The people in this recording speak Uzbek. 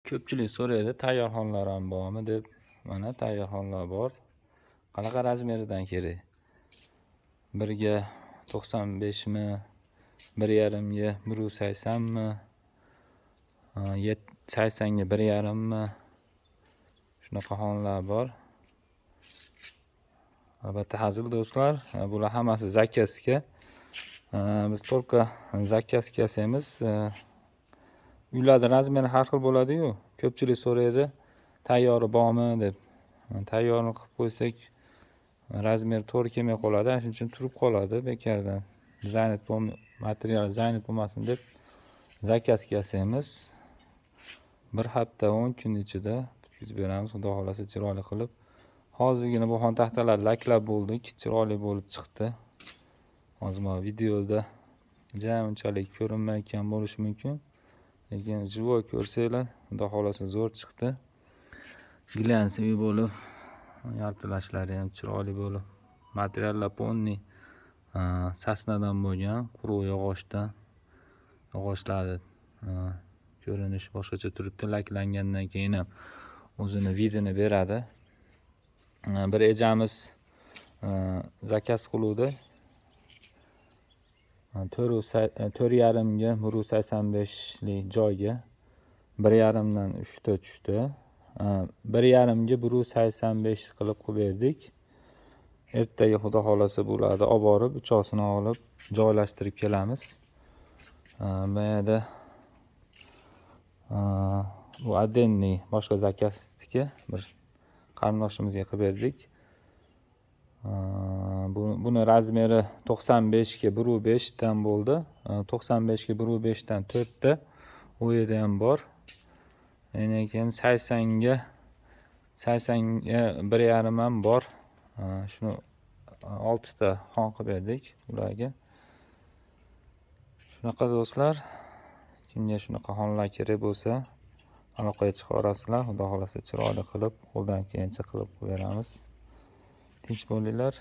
Ko'pchilik so'raydi, tayyor xonlar ham bormi deb. Mana tayyor xonlar bor. Qanaqa razmeridan kerak? 1ga 95 mi? 1,5ga 180 mi? 80ga 1,5 mi? Shunaqa xonlar bor. Albatta hazil, do'stlar. Bular hammasi заказ ga. Biz только заказ ga yasaymiz. Uylarni razmeri har xil bo'ladi-yu. Ko'pchilik so'raydi, tayyori bormi deb. Tayyorini qilib qo'ysak, razmer to'g'ri kelmay qoladi. Ana shuning uchun turib qoladi bekardan. Занят material занят bo'lmasin deb заказ ga yasaymiz. Bir hafta, 10 kun ichida bitkazib beramiz, Xudo xohlasa, chiroyli qilib. Hozirgina bu xontaxtalarni laklab bo'ldik, chiroyli bo'lib chiqdi. Hozir mana videoda ja unchalik ko'rinmayotgan bo'lishi mumkin. Lekin живой ko'rsanglar, Xudo xohlasa, zo'r chiqdi. Глянцевый bo'lib, yartilashlari ham chiroyli bo'lib. Materiallar полный сосна dan bo'lgan, quruq yog'ochdan. Yog'ochlarni ko'rinishi boshqacha turibdi. Laklangandan keyin ham o'zini вид ini beradi. Bir ejamiz заказ qiluvdi. 4,5ga 185lik joyga 1,5dan uchta tushdi. 1,5ga 185 qilib qilib berdik. Ertaga, Xudo xohlasa, bularni olib borib, uchovsini olib joylashtirib kelamiz. Bu yerda bu отдельный boshqa заказ niki, bir qarindoshimizga qilib berdik. Buni razmeri 95ga 1,5dan bo'ldi. 95ga 1,5dan to'rtta u yerda ham bor. Undan keyin 80ga 1,5 ham bor. Shuni oltita xon qilib berdik ularga. Shunaqa, do'stlar, kimga shunaqa xonlar kerak bo'lsa, aloqaga chiqaverasizlar. Xudo xohlasa, chiroyli qilib, qo'ldan kelgancha qilib beramiz. Tinch bo'linglar.